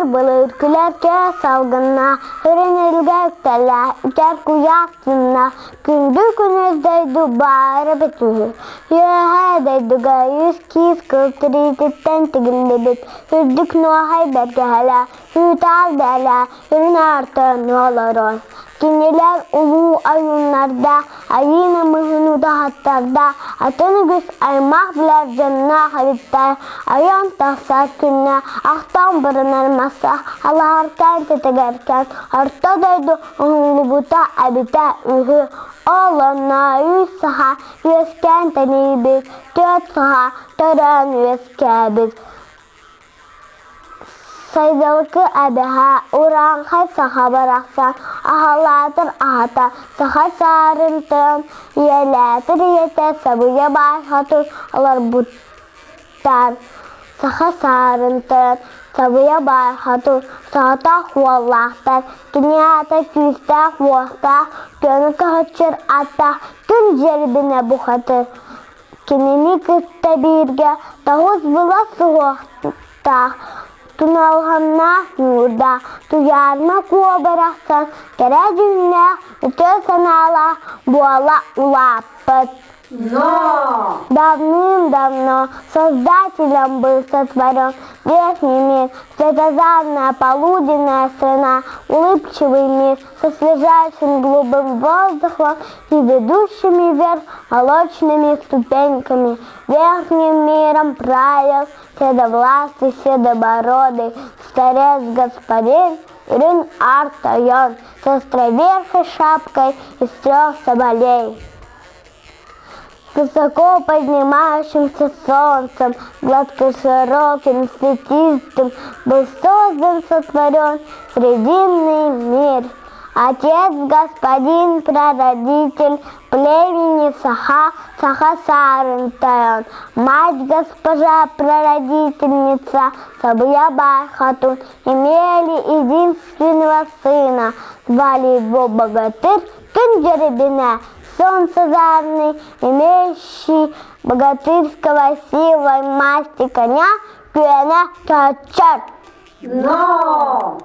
Былыр-былыр күлэр кээ салгынна, Үрүн үктэллээх үтэр куйаас тунна, Күндү күнүс дойду баара бөтүһү, Үөһээ дойдуга үс киис кыл тириититтэн тигиллибит, Үрдүк нуоһай бэргэһэлээх, үүтээх бээлээх, Үрүн аартан олорон. Кинилэр улуу ойууннардаах, айыы намыһын удаһаттардаах, атын үгүс аймах билэр дьонноох эбиттэр. Айан тахсар күннэ ахтан баранар маса алаһаркаан тэтэгэркээн орто дойду уһуллубута эбитэ үһү. Ол онно үс саха үөскээн тэнийбит, түөрт саха төрөөн үөскээбит. Сайдалыкы эбэһэ, урааҥхай саха барахсан аһалаатар аһата, саха саарын тойон, ийэлээтэр ийэтэ сабыйа баай хотун олорбуттар. Саха саарын тойон, сабыйа баай хотун, соҕотох уоллаахтар, кини аата күүстээх уостаах, күөнү көһөччөр аттаах күн дьэрбинэ бухатыр. Кинини кытта бииргэ тоҕус былас суһуохтаах, туналҕаннаах ньуурдаах, Туйаарма Куо барахсан кэрэ дьүһүннээх, үтүө санаалаах буола улааппыт. Но! Давным-давно Создателем был сотворен верхний мир, светозарная полуденная страна, улыбчивый мир со свежайшим голубым воздухом и ведущими вверх молочными ступеньками. Верхним миром правил седовласый седобородый старец господин Ирин Артайон с островерхой шапкой из трех соболей. Высоко поднимающимся солнцем, гладко широким, светистым, был создан, сотворен срединный мир. Отец, господин, прародитель племени Саха, Сахасарынтайон, мать госпожа, прародительница Сабыя Бархатун, имели единственного сына, звали его Богатырь Күн солнцезарный, имеющий богатырского силой масти коня, күөнэ чачар. Но!